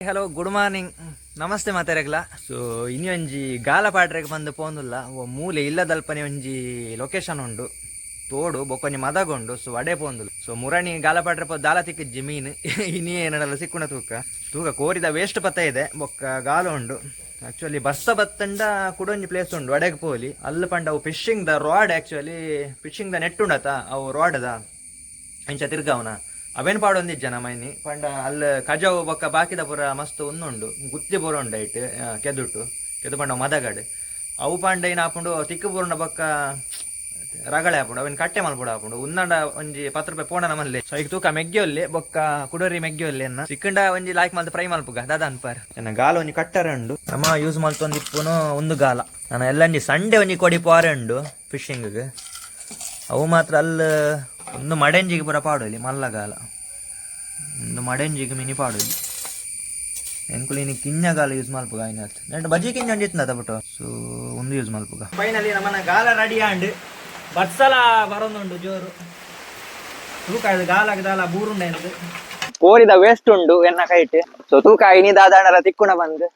Hello, good morning, namaste ಮಾತಾರಗ್ಲ. ಸೊ ಇನಿ ಒಂಜಿ ಗಾಲ ಪಾಡ್ರೆಗ್ ಬಂದು ಪೋಂದುಲ್ಲ. ಓ ಮೂಲೆ ಇಲ್ಲದಲ್ಪನೆ ಒಂಜಿ ಲೊಕೇಶನ್ ಉಂಡು, ತೋಡು ಬೊಕ್ಕೊಂಜಿ ಮದಗುಂಡು. ಸೊ ಅಡೆ ಪೋಂದುಲ್ಲ. ಸೊ ಮುರಣಿ ಗಾಲ ಪಾಡ್ರೆ ಪೋ ದಾಲ ತಿಕ್ಕಿಜ್ಜಿ ಮೀನು. ಇನಿ ಏನಡಲ್ಲ ಸಿಕ್ಕುಣ ತೂಕ ತೂಕ. ಕೋರಿದ ವೇಸ್ಟ್ ಪತ್ತ ಇದೆ, ಬೊಕ್ಕ ಗಾಲ ಉಂಡು. ಆಕ್ಚುಲಿ ಬರ್ಸ ಬತ್ತಂಡ ಕುಡೊಂಜಿ ಪ್ಲೇಸ್ ಉಂಡು, ಅಡೆಗ್ ಪೋಲಿ. ಅಲ್ಲ ಪಂಡ ಅವು fishing the rod, actually fishing the net ಉಂಡತ, ಅವು ರಾಡ್ ದ ಇಂಚ ತಿರ್ಗಾವನ ಅವೇನ್ ಪಾಡೊಂದಿಜ್ಜ ನಮ್ಮ ಇನಿ. ಪಂಡ ಅಲ್ಲ ಕಜವು ಬೊಕ್ಕ ಬಾಕಿದ ಪೂರ ಮಸ್ತ್ ಉಂದುಂಡು, ಗುತ್ತಿ ಪೂರ ಉಂಡು ಐಟ್. ಕೆದುಟು ಕೆದು ಪಂಡ ಮದಗಡ್ ಅವು ಪಂಡ ಏನ್ ಆಪುಂಡು, ತಿಕ್ಕು ಪೂರ್ಣ ಬೊಕ್ಕ ರಗಳೆ ಆಪುಂಡು. ಅವೇನ್ ಕಟ್ಟೆ ಮಲ್ಪುಡು ಆಪುಂಡು. ಉನ್ನಂಡ ಒಂಜಿ 10 ರೂಪಾಯಿ ಪೋಣ ನಮಲ್ಲಿ. ಸೊ ಈಗ ತೂಕ ಮೆಗ್ಗೆ ಒಲ್ಲೆ, ಬೊಕ್ಕ ಕುಡೋರಿ ಮೆಗ್ಗೆ ಒಲ್ಲೆ. ಎನ್ನ ಸಿಕ್ಕಂಡ ಒಂಜಿ ಲೈಕ್ ಮಲ್ತ್ ಫ್ರೈ ಮಲ್ಪುಗ. ದಾದ ಅನ್ಪಾರ್? ಎನ್ನ ಗಾಲ ಒಂಜಿ ಕಟ್ಟರೆ ಉಂಡು. ನಮ್ಮ ಯೂಸ್ ಮಲ್ತೊಂದಿಪ್ಪುನು ಒಂದು ಗಾಲ. ನಾನು ಎಲ್ಲಂಜಿ ಸಂಡೆ ಒಂಜಿ ಕೊಡಿ ಪೋರೆ ಉಂಡು ಫಿಶಿಂಗ್. ಅವು ಮಾತ್ರ ಅಲ್ಲ ಒಂದು ಮಡೆಂಜಿಗೆ ಪೂರ ಪಾಡೋಲಿ. ಮಲ್ಲಗಾಲ ಒಂದು ಮಡೆಂಜಿಗೆ ಮಿನಿ ಪಾಡೋಲಿ. ಎಂಕುಲು ಇನಿ ಕಿಂಜಗಾಲ ಯೂಸ್ ಮಲ್ಪುಗ. ಆಯ್ನಾತ್ ನೆಟ್ ಬಜಿ ಕಿಂಜ ಒಂಜಿ ಇತ್ತದ ಬಿಟ್ಟು. ಸೊ ಒಂದು ಯೂಸ್ ಮಲ್ಪುಗ. ಫೈನಲಿ ನಮ್ಮನ ಗಾಲ ರೆಡಿ ಆಂಡ್. ಬರ್ಸಲ ಬರೋದುಂಡು ಜೋರು. ತೂಕ ಇದು ಗಾಲಾಗ ದಾಲ ಬೂರುಂಡ ಎಂದು ಕೋರಿದ ವೇಸ್ಟ್ ಉಂಡು ಎನ್ನ ಕೈಟ್. ಸೊ ತೂಕ ಇನಿ ದಾದಾಣರ ತಿಕ್ಕುಣ ಬಂದು.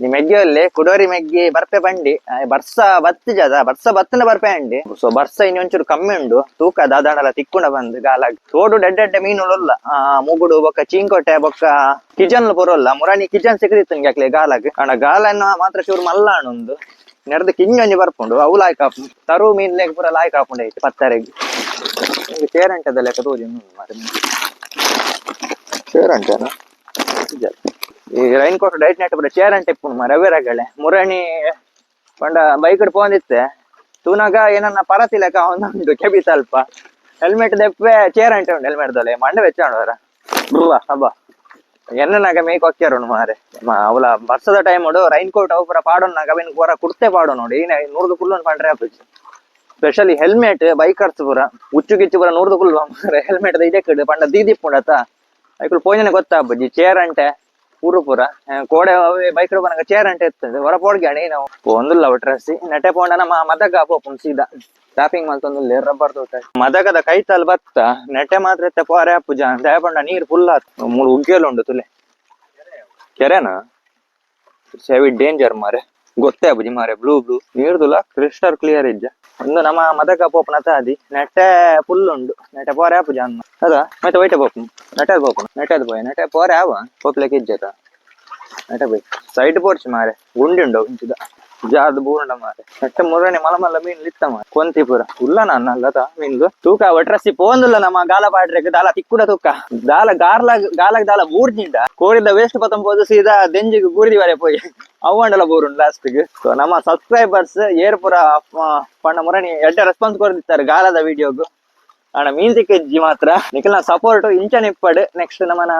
ನಿ ಮೆಗ್ಗಿ ಒಲ್ಲೆ, ಕುಡೋರಿ ಮೆಗ್ಗಿ ಬರ್ಪೆ ಬಂಡಿ. ಬರ್ಸ ಬತ್ತಿ ಜದ, ಬರ್ಸ ಬತ್ತನ ಬರ್ಪೆ ಅಂಡಿ. ಸೊ ಬರ್ಸ ಇನಿ ಒಂಚೂರು ಕಮ್ಮಿ ಉಂಡು. ತೂಕ ದಾದಾಣಲ ತಿಕ್ಕುಣ ಬಂದು. ಗಾಲಾಗ್ ತೋಡು ಡೆಡ್ ಡೆಡ್ಡೆ ಮೀನುಲುಲ್ಲ. ಮುಗುಡು ಬೊಕ್ಕ ಚೀಂಕೋಟೆ ಬೊಕ್ಕ ಕಿಜನ್ ಪುರಲ್ಲ. ಮುರಾಣಿ ಕಿಜನ್ ಸಿಕ್ಕದಿತ್ತು ಅಕ್ಲೆ ಗಾಲಾಗ್. ಅಣ್ಣ ಗಾಲನ್ನ ಮಾತ್ರ ಚೂರು ಮಲ್ಲ ಉಂದು ನೆರ್ದ ಕಿಂಜ ಒಂಜಿ ಬರ್ಪುಂಡು. ಅವು ಲಾಯ್ಕ್ ಆಪುಂಡು. ತರು ಮೀನ್ ಲೆಗ್ ಪೂರ ಲಾಯ್ಕ್ ಆಪುಂಡು ಐತೆ ಪತ್ತರೆಗ್. ನಿಂಗೆ ಚೇರಂಟದ ಲೆಕ್ಕ ತೋಜಿ ಮಾರೆ. ಚೇರಂಟೇನ ಈ rain coat diet net ಪೂರ ಚೇರಂಟೆ ಇಪ್ಪುಂಡು ಮಾರೆ. ಅವೇ ರಗಳೆ. ಮುರಣಿ ಪಂಡ ಬೈಕ್ ಪೋಂದಿತ್ತೆ, ತೂನಾಗ ಏನನ್ನ ಪರತಿ ಲೆಕ್ಕ ಉಂಡು ಕೆಬಿ ತಲ್ಪ. ಹೆಲ್ಮೆಟ್ ದೆಪ್ಪೆ, ಚೇರಂಟೆ ಉಂಡು ಹೆಲ್ಮೆಟ್ ದೊಲೆ. ಮಂಡೆ ಬೆಚ್ಚ ಉಂಡು ಬ್ರುವ ಹಬ್ಬ ಎನ್ನನಾಗ ಮೇಕ್ ಹೊಕ್ಕ್ಯಾರ ಮಾರೆ. ಅವಲ ಬರ್ಸದ ಟೈಮ್ ಉಡು ರೈನ್ ಕೋಟ್ ಅವು ಪೂರ ಪಾಡೋನಾಗ ಅವೇನು ಪೂರ ಕುರ್ತೆ ಪಾಡೋ ನೋಡಿ. ನೂರ್ದು ಕುಲ್ಲು ಪಂಡ್ರೆ ಆಪುಜಿ. Specially helmet bikers ಪೂರ ಉಚ್ಚು ಗಿಚ್ಚು ಪೂರ ನೂರ್ದು ಕುಲ್ಲು ಮಾರೆ. ಹೆಲ್ಮೆಟ್ ಇದೆ ಕಡೆ ಪಂಡ ದೀದಿಪ್ಪುಂಡತ ಐಕುಲು ಪೋಜನೆ ಗೊತ್ತಾಪುಜಿ. ಚೇರ್ ಅಂಟೆ ಪೂರು ಪೂರ ಕೋಡೆ ಅವೇ ಬೈಕ್ ಬನಗ ಚೇರ್ ಅಂಟೆ ಇರ್ತದೆ. ಹೊರ ಪೋಡ್ಗೆ ನಾವು ಒಂದುಲ್ಲ ಒಟ್ರಸಿ ನೆಟೆ ಪೋಂಡ ನಮ್ಮ ಮದಗ ಪೋಪುಂಡು ಸೀದಾ. ಟ್ಯಾಪಿಂಗ್ ಮಲ್ತೊಂದುಲ್ಲೆ ರಬ್ಬರ್ ತೋಟ ಮದಗದ ಕೈತಲ್ ಬತ್ತ. ನೆಟೆ ಮಾತ್ರ ಇತ್ತೆ ಪೋರೆ ಆಪುಜ. ದಯಪಂಡ ನೀರ್ ಫುಲ್ ಆತ್. ಮೂಲು ಉಗ್ಗೇಲು ಉಂಡು ತುಲೆ. ಕೆರೆನಾ? It's heavy danger ಮಾರೆ. ಗೊತ್ತೇ ಆಪುಜಿ ಮಾರೆ. ಬ್ಲೂ ಬ್ಲೂ ನೀರ್ದುಲ ಕ್ರಿಸ್ಟಲ್ ಕ್ಲಿಯರ್ ಇಜ್ಜ. ಒಂದು ನಮ್ಮ ಮದಕ ಪೋಪುನ ತಾದಿ. ನೆಟ್ಟೆ ಫುಲ್ ಉಂಡು, ನೆಟ್ಟೆ ಪೋರೆ ಆಪುಜ ಅನ್ನ ಅದ. ಮತ್ತೆ ವೈಟೆ ಪೋಪು, ನೆಟ್ಟೆ ಪೋಪುನ, ನೆಟ್ಟೆ ಪೋಯ್, ನೆಟ್ಟೆ ಪೋರೆ ಆವ ಪೋಪ್ಲೆಕ್ ಇಜ್ಜತ. ನೆಟ್ಟೆ ಪೋಯ್ ಸೈಡ್ ಪೋರ್ಚ್ ಮಾರೆ. ಗುಂಡಿ ಉಂಡು ಇಂಚಿದ ಜಾರ್ದು ಬೂರುಂಡ ಮಾರೆ. ನೆಟ್ಟೆ ಮುರಣಿ ಮಲ ಮಲ್ಲ ಮೀನ್ ಲಿತ್ತ ಮಾರೆ. ಕೊಂತಿ ಪೂರ ಉಲ್ಲ ನನ್ನ ಅಲ್ಲದ ಮೀನ್ಲು. ತೂಕ ಒಟ್ರಸಿ ಪೋಂದುಲ್ಲ ನಮ್ಮ ಗಾಲ ಪಾಡ್ರೆಗ್ ದಾಲ ತಿಕ್ಕುಡ. ತೂಕ ದಾಲ ಗಾರ್ಲಾಗ್ ಗಾಲಗ್ ದಾಲ ಬೂರ್ಜಿಂಡ. ಕೋರಿದ ವೇಸ್ಟ್ ಪತ್ತಂಬೋದು ಸೀದಾ ದೆಂಜಿಗ್ ಗೂರಿದಿ ವರೆ ಪೋಯಿ ಅವಂಡಲ ಬೂರುಂಡು ಲಾಸ್ಟ್. ಸೊ ನಮ್ಮ ಸಬ್ಸ್ಕ್ರೈಬರ್ಸ್ ಏರ್ ಪೂರ ಪಂಡ ಮುರಣಿ ಎಡ್ಡೆ ರೆಸ್ಪಾನ್ಸ್ ಕೊರ್ದಿತ್ತಾರೆ ಗಾಲದ ವಿಡಿಯೋಗು. ಅಣ್ಣ ಮೀನ್ ತಿಕ್ಕಿಜ್ಜಿ ಮಾತ್ರ. ನಿಖಲ್ನ ಸಪೋರ್ಟ್ ಇಂಚನೆ ಇಪ್ಪಡು. ನೆಕ್ಸ್ಟ್ ನಮ್ಮನ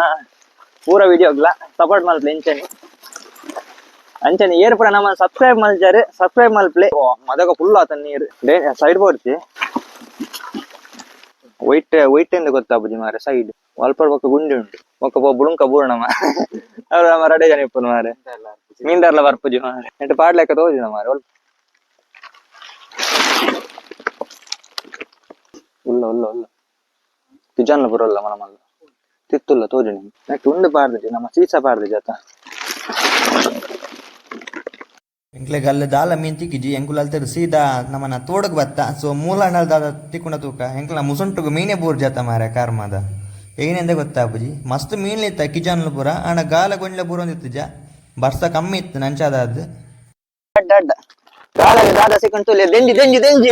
ಪೂರ ವಿಡಿಯೋಗ್ಲ ಸಪೋರ್ಟ್ ಮಲ್ತ್ಲೆ ಇಂಚನೆ ಅಂಚನೆ. ಏರ್ ಪೂರ ನಮ್ಮ ಸಬ್ಸ್ಕ್ರೈಬ್ ಮಲ್ಜಾರು, ಸಬ್ಸ್ಕ್ರೈಬ್ ಮಲ್ಪ್ಲೆ. ಓ ಮದಗ ಫುಲ್ ಆತ ನೀರು. ಸೈಡ್ ಬೋರ್ಚಿ. ವೈಟ್ ವೈಟ್ ಎಂದು ಗೊತ್ತಾಪುಜಿ ಮಾರೆ. ಸೈಡ್ ಅಲ್ಪ ಬೊಕ್ಕ ಗುಂಡಿ ಉಂಟು. ಬೊಕ್ಕ ಬುಳುಂಕ ಬೂರ್ಣ ಅವ್ರು ನಮ್ಮ ರಡೆ ಜನ ಇಪ್ಪುನು ಮಾರೆ. ಮೀನ್ದಾರ್ಲ ಬರ್ಪುಜಿ ಮಾರೆ. ನೆಟ್ ಪಾಡ್ಲೆಕ್ಕ ತೋಜುನ ಮಾರೆ. ಉಲ್ಲ ಉಲ್ಲ ಉಲ್ಲ ಕಿಜನ್ಲ ಬರೋಲ್ಲ. ಮಲ ಮಲ್ಲ ತಿತ್ತುಲ್ಲ ತೋಜುನಿ. ನೆಟ್ ಉಂಡು ಪಾಡ್ದಿಜಿ ನಮ್ಮ ಸೀಸ ಪಾಡ್ದಿಜಿ ಅತ. ಎಂಕ್ಲೆಗ್ ಅಲ್ಲ ದಾಲ ಮೀನ್ ತಿಕ್ಕಿಜಿ. ಎಂಕುಲು ಅಲ್ತರ್ ಸೀದಾ ನಮ್ಮನ ತೋಡಗ್ ಬತ್ತ. ಸೊ ಮೂಲ ದಾದ ತಿಕ್ಕುಂಡ ತೂಕ. ಎಂಕ್ಲ ಮುಸುಂಟುಗು ಮೀನೇ ಬೂರ್ ಜಾತ ಮಾರೆ. ಕಾರ್ಮದ ಏನೆಂದ ಗೊತ್ತಾಪುಜಿ. ಮಸ್ತ್ ಮೀನ್ ಇತ್ತ ಕಿಜನ್ಲು ಪೂರ. ಆಂಡ ಗಾಲ ಗೊಂಡ್ಲೆ ಬೂರೊಂದಿತ್ತುಜ. ಬರ್ಸ ಕಮ್ಮಿ ಇತ್ತು ನಂಚಾದಾದ್. ಅಡ್ಡ ಅಡ್ಡ ಗಾಲಗ ದಾದ ಸಿಕ್ಕಂಟು. ದೆಂಜಿ ದೆಂಜಿ ದೆಂಜಿ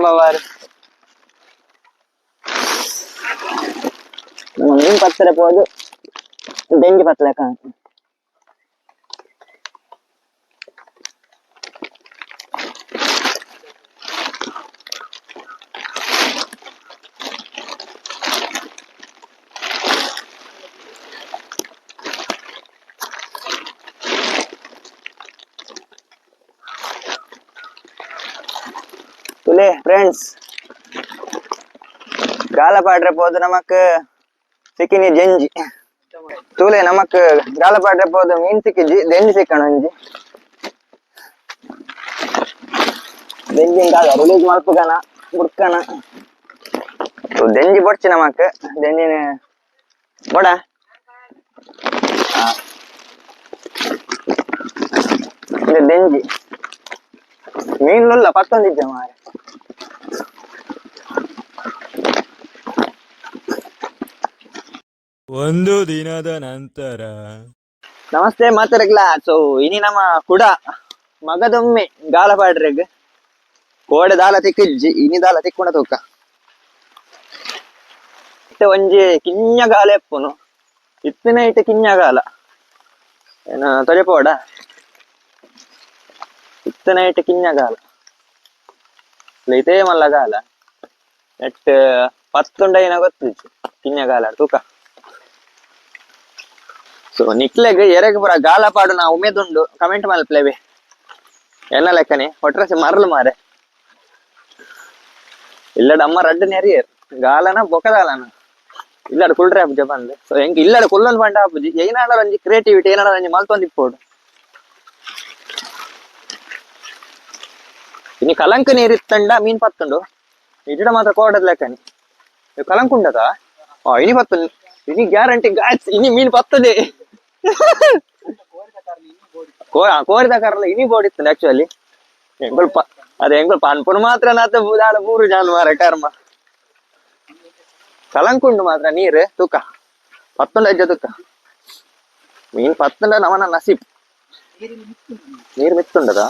ಬಾವಾರು. ನಮ್ಮ ಮೀನ್ ಪತ್ತರೆ ಪೋದು ದೆಂಜಿ ಪತ್ತಲೆಕ. ತುಲೆ ಫ್ರೆಂಡ್ಸ್, ಗಾಲ ಪಾಡ್ರೆ ಪೋದು ನಮಕ್ ಸಿಕ್ಕಿನಿ ಜಂಜಿ. ತೂಲೆ, ನಮಕ್ ಗಾಲ ಪಾಡ್ರೆ ಪೋದು ಮೀನ್ ಸಿಕ್ಕಿಜಿ, ದೆಂಜಿ ಸಿಕ್ಕಣ ಒಂಜಿ. ದೆಂಜಿನ್ ದಾದ ರಿಲೀಸ್ ಮಲ್ಪುಗನ ಬುಡ್ಕನ. ದೆಂಜಿ ಬೊಡ್ಚಿ ನಮಕ್. ದೆಂಜಿನ ಬೊಡ. ದೆಂಜಿ ಮೀನುಲ್ಲ ಪತ್ತೊಂದಿದ್ದೆ ಮಾರೆ. ಒಂದು ದಿನದ ನಂತರ. ನಮಸ್ತೆ ಮಾತಾಡಗ್ಲ. ಸೊ ಇನಿ ನಮ್ಮ ಕುಡ ಮಗದೊಮ್ಮೆ ಗಾಲ ಪಾಡ್ರೆಗ್ ಕೋಡೆ ದಾಲ ತಿಕ್ಕಿಜ್ಜಿ, ಇನಿ ದಾಲ ತಿಕ್ಕೊಂಡ ತೂಕ. ಇತ್ತೆ ಒಂಜಿ ಕಿഞ്ഞ ಗಾಲ ಎಪ್ಪುನು ಇತ್ತಿನ ಇತ್ತೆ ಕಿഞ്ഞ ಗಾಲ ಏನ ತೊಜಪೋಡ ಇತ್ತನ ಇಟ್ಟು ಕಿഞ്ഞ ಗಾಲ ಇತೇ ಮಲ್ಲ ಗಾಲ ನೆಟ್ ಪತ್ತುಂಡ ಏನ ಗೊತ್ತಿಜ್ಜಿ ಕಿഞ്ഞ ಗಾಲ ತೂಕ. ಸೊ ನಿಕ್ಲೆಗ್ ಎರೆಗ್ ಪೂರ ಗಾಲ ಪಾಡುನ ಉಮೇದುಂಡು ಕಮೆಂಟ್ ಮಲ್ಪ್ಲೇವೆ ಎನ್ನ ಲೆಕ್ಕನೆ ಒಟ್ರಸಿ ಮರಲು ಮಾರೆ ಇಲ್ಲಡ ಅಮ್ಮ ರಡ್ಡು ನೆರಿಯರ್ ಗಾಲನ ಬೊಕದಾಲನ ಇಲ್ಲಡ ಕುಲ್ಡ್ರೆ ಆಪುಜ ಬಂದು. ಸೊ ಎಂಕ್ ಇಲ್ಲಡ ಕುಲ್ಲೊಂದು ಪಂಡ ಆಪುಜಿ, ಏನಾಡ ಒಂಜಿ ಕ್ರಿಯೇಟಿವಿಟಿ ಏನಾಡ ಒಂಜಿ ಮಲ್ತೊಂದು ಇಪ್ಪೋಡು. ಇನಿ ಕಲಂಕ ನೀರ್ ಇತ್ತಂಡ ಮೀನ್ ಪತ್ತುಂಡು ಇಡ ಮಾತ್ರ ಕೋಡದ ಲೆಕ್ಕನಿ ಕಲಂಕ ಉಂಡದ. ಇನಿ ಪತ್ತು ಇನಿ ಗ್ಯಾರಂಟಿ ಗಾಯ್ಸ್, ಇನಿ ಮೀನ್ ಪತ್ತದೆ. ಕೋರಿದ ಕರ್ಲ ಇನಿ ಬೋಡಿತ್ತು ಆಕ್ಚುಲಿ. ಎಂಗುಲ್ ಅದೇ ಎಂಗುಲ್ ಪನ್ಪುನು ಮಾತ್ರ ನಾತ ದಾಲ ಮೂರು ಜಾನ್ ಮಾರ ಕರ್ಮ. ಕಲಂಕುಂಡು ಮಾತ್ರ ನೀರು ತೂಕ ಪತ್ತುಂಡ ಅಜ್ಜ ತೂಕ ಮೀನ್ ಪತ್ತುಂಡ ನಮನ ನಸೀಬ್. ನೀರು ಮಿತ್ತುಂಡದ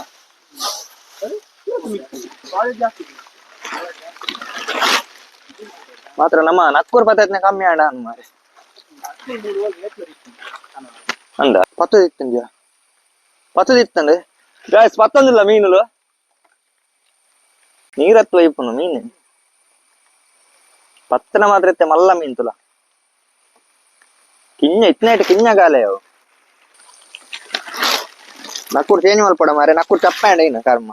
ಮಾತ್ರ ನಮ್ಮ ನಕ್ಕೂರ್ ಪತ್ತತ್ನೆ ಕಮ್ಮಿ ಆಡ ಮಾರೆ ಅಂದ ಪತ್ತು ಇತ್ತಂದ್ಯ ಪತ್ತು ಇತ್ತಂಡೆ ಗಾಯ್ಸ್ ಪತ್ತೊಂದಿಲ್ಲ ಮೀನುಲು ನೀರತ್ವ ಇಪ್ಪುನು ಮೀನು ಪತ್ತನ ಮಾತ್ರ ಇತ್ತೆ ಮಲ್ಲ ಮೀನ್ ತುಲ ಕಿഞ്ഞ ಇತ್ನೇಟ್ ಕಿഞ്ഞ ಗಾಲೆ ಅವು. ನಕ್ಕೂರ್ ಚೇಂಜ್ ಮಲ್ಪಡ ಮಾರೆ, ನಕ್ಕೂರ್ ಚಪ್ಪಾಂಡ ಇನ್ನ ಕರ್ಮ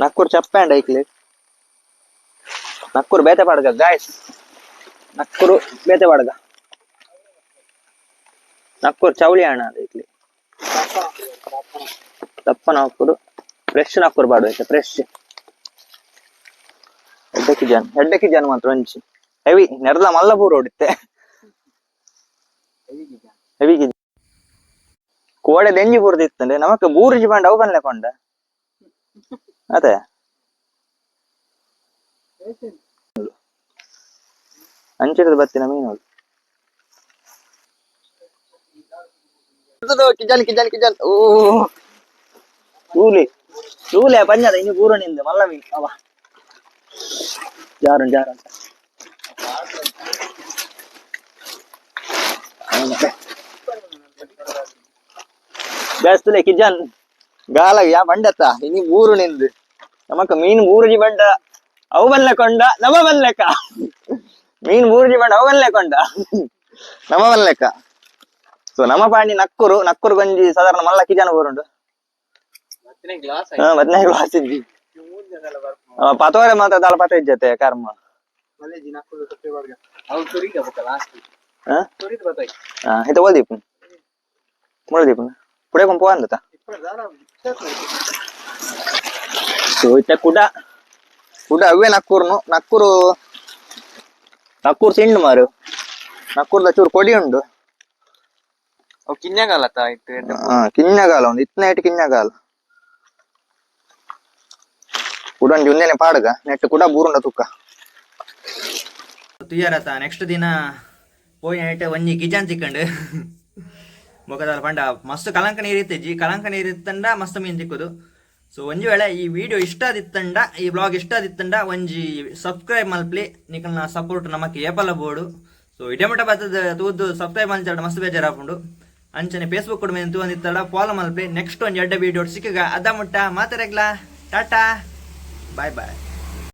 ನಕ್ಕೂರ್ ಚಪ್ಪಾಂಡ ಐಕ್ಲೆ ನಕ್ಕೂರ್ ಬೇತೆ ಪಾಡ್ಗ ಗಾಯ್ಸ್, ನಕ್ಕೂರು ಬೇತೆ ಪಾಡ್ಗ ನಕ್ಕೂರ್ ಚೌಳಿ ಅಣ್ಣ ಐಕ್ಲೆ ದಪ್ಪ ನಕ್ಕೂರು ಫ್ರೆಶ್ ನಕ್ಕೂರ್ ಪಾಡು ಐತೆ ಫ್ರೆಶ್. ಎಡ್ಡಕ್ಕಿ ಜನ ಮಾತ್ರ ಒಂಚಿ ಹೆವಿ ನೆರ್ದ ಮಲ್ಲಪೂರ್ ಹೊಡಿತ್ತೆ ಹೆವಿ. ಕೋಡೆ ದೆಂಜಿ ಬೂರ್ದಿತ್ತಂಡೆ ನಮಕ್ ಬೂರ್ಜಿ ಬಂಡ ಅವು ಬನ್ಲೆ ಕೊಂಡ ಅದೇ ಅಂಚಿಡದು ಬತ್ತಿನ ಮೀನು. ಕಿಜನ್ ಕಿಜನ್ ಕಿಜನ್ ಓ ತೂಲೆ ತೂಲೆ ಪಂಜದ ಇನ್ನು ಬೂರು ನಿಂದು ಮಲ್ಲ ಮೀನು ಅವ ಜಾರನ್ ಜಾರನ್ ಬೇಸ್ತಲೆ ಕಿಜನ್ ಗಾಲ ಯಾ ಬಂಡತ್ತ ಇನಿ ಬೂರು ನಿಂದು ನಮಕ್ ಮೀನು ಬೂರುಜಿ ಬಂಡ ಅವು ಬಲ್ಲೆ ಕೊಂಡ ನಮ ಬಲ್ಲೆಕ ಮೀನು ಬೂರುಜಿ ಬಂಡ ಅವು ಬಲ್ಲೆ ಕೊಂಡ ನಮ ಬಲ್ಲೆಕ. ಸೊ ನಮ್ಮ ಪಾಂಡಿ ನಕ್ಕೂರು ನಕ್ಕೂರು ಗಂಜಿ ಸಾಧಾರಣ ಮಲ್ಲ ಕಿಜನ ಊರುಂಡು ಬದ್ನೆ ಗ್ಲಾಸ್ ಇದ್ದಿ ಪತೋರೆ ಮಾತ್ರ ದಾಲ ಪತ ಇಜ್ಜತೆ ಕರ್ಮ. ಇತ್ತ ಓಲ್ದೀಪು ಮುಳದೀಪು ಪುಡೆ ಕೊಂಪು ಅಂದತ. ಸೊ ಇತ್ತ ಕುಡ ಕುಡ ಅವೇ ನಕ್ಕೂರ್ನು ನಕ್ಕೂರು ನಕ್ಕೂರು ತಿಂಡು ಮಾರು ನಕ್ಕೂರ್ದ ಚೂರು ಕೊಡಿ ಉಂಡು. ಕಿഞ്ഞಗಾಲ ಕಿഞ്ഞಗಾಲ ಒಂದು ಇತ್ತನ ಇಟ್ಟು ಕಿഞ്ഞಗಾಲ ಕುಡಂಜಿ ಒಂದೇನೆ ಪಾಡ್ಗ ನೆಟ್ ಕುಡ ಬೂರುಂಡ ತುಕ್ಕ ತುಯ್ಯಾರತ. ನೆಕ್ಸ್ಟ್ ದಿನ ಪೋಯಿ ನೈಟ್ ಒಂಜಿ ಕಿಜಾನ್ ತಿಕ್ಕಂಡು ಮೊಕದಾಲ ಪಂಡ ಮಸ್ತ್ ಕಲಂಕ ನೀರು ಇತ್ತಿಜ್ಜಿ, ಕಲಂಕ ನೀರು ಇತ್ತಂಡ ಮಸ್ತ್ ಮೀನು ತಿಕ್ಕುದು. ಸೊ ಒಂಜಿ ವೇಳೆ ಈ ವಿಡಿಯೋ ಇಷ್ಟ ಆದಿತ್ತಂಡ ಈ ಬ್ಲಾಗ್ ಇಷ್ಟ ಆದಿತ್ತಂಡ ಒಂಜಿ ಸಬ್ಸ್ಕ್ರೈಬ್ ಮಲ್ಪ್ಲಿ, ನಿಕಲ್ನ ಸಪೋರ್ಟ್ ನಮಕ್ ಏಪಲ ಬೋಡು. ಸೊ ಇಡೇ ಮಟ್ಟ ಬತ್ತದ ತೂದು ಸಬ್ಸ್ಕ್ರೈಬ್ ಮಲ್ಚಾಡ ಮಸ್ತ್ ಬೇಜಾರಾಪುಂಡು. ಅಂಚನೆ ಫೇಸ್ಬುಕ್ ಕೂಡ ಮೇಲೆ ತೂವಂದಿತ್ತಡ ಫಾಲೋ ಮಲ್ಪ್ಲಿ. ನೆಕ್ಸ್ಟ್ ಒಂಜಿ ಎಡ್ಡೆ ವಿಡಿಯೋ ಸಿಕ್ಕಗ ಅದ ಮುಟ್ಟ ಮಾತಾಡಗ್ಲಾ. Tata, boy boy.